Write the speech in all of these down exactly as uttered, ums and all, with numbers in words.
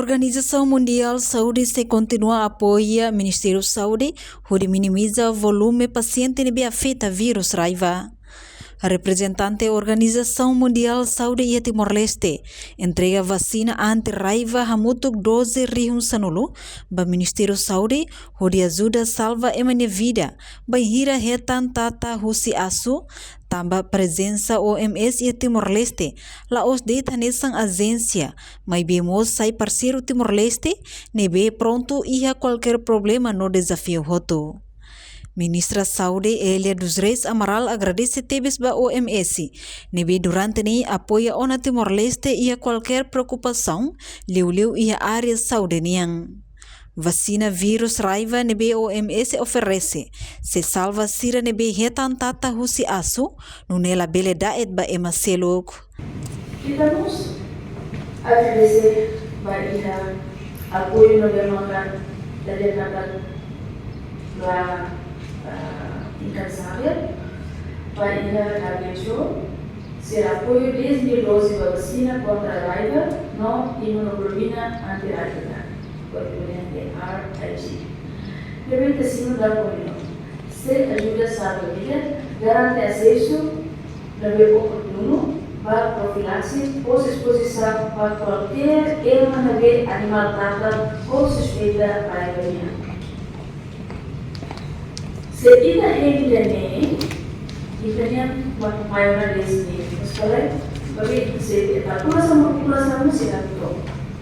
Organizasaun Mundiál Saúde sei kontinua apoia Ministériu Saúde hodi minimiza volume pasiente ne'ebé afeta vírus raiva. Reprezentante Organizasaun Mundiál Saúde iha Timor-Leste entrega vasina anti-raiva hamutuk doze rihun sanulu ba Ministériu Saúde hodi ajuda salva ema nia vida bainhira hetan tata husi asu, tanba prezensa O M S iha Timor-Leste la'ós de'it hanesan ajénsia, maibé mós sai parseiru Timor-Leste ne'ebé prontu iha kualkér problema no dezafiu hotu. Ministra Saúde Elia dos Reis Amaral agradese tebes ba O M S ne'ebé durante ne'e apoia ona Timor-Leste iha kualkér preokupasaun, liuliu iha área saúde nian. Vasina vírus raiva ne'ebé O M S oferese sei salva sira ne'ebé hetan tata husi asu, nune'e labele da'et ba ema seluk. Ita mós agradese ba iha apoiu ne'ebé maka ita hetan ba, ah, inkansável ba iha W H O, sira apoiu dez mil dose ba vasina kontra raiva no imunoglobulina anti-raiva, kuekivalente R I G. Ne'ebé ita simu dala ruma, sei ajuda salva vida, garante asesu ne'ebé oportunu ba profilaksi, pós espozisaun ba kualkér ema ne'ebé animál tata ou suspeita raiva nian. Se ita hein ida-ne'e, ita-nia ma-, maior desi ni, maibé se ita populasaun, populasaun mós sei atu,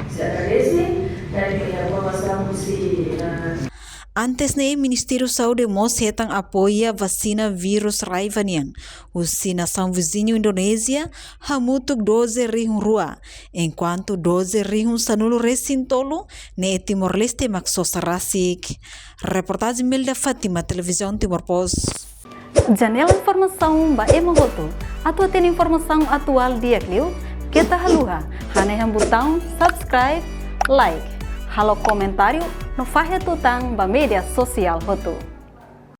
sei agradese, dan ita populasaun mós sei, ah, Antes ne'e, Ministériu Saúde mós hetan apoia vasina vírus raiva nian husi nasaun viziñu Indonézia, hamutuk doze rihun rua, enkuantu doze rihun sanulu resin tolu ne'e Timor-Leste mak sosa rasik. Reportajen Melda Fátima, Televizaun Timor Post. Janela informasaun ba ema hotu. Atu hatene informasaun atuál di'ak liu, keta haluha hanehan butaun subscribe, like, halo komentáriu no fahe tutan ba média sosiál hotu.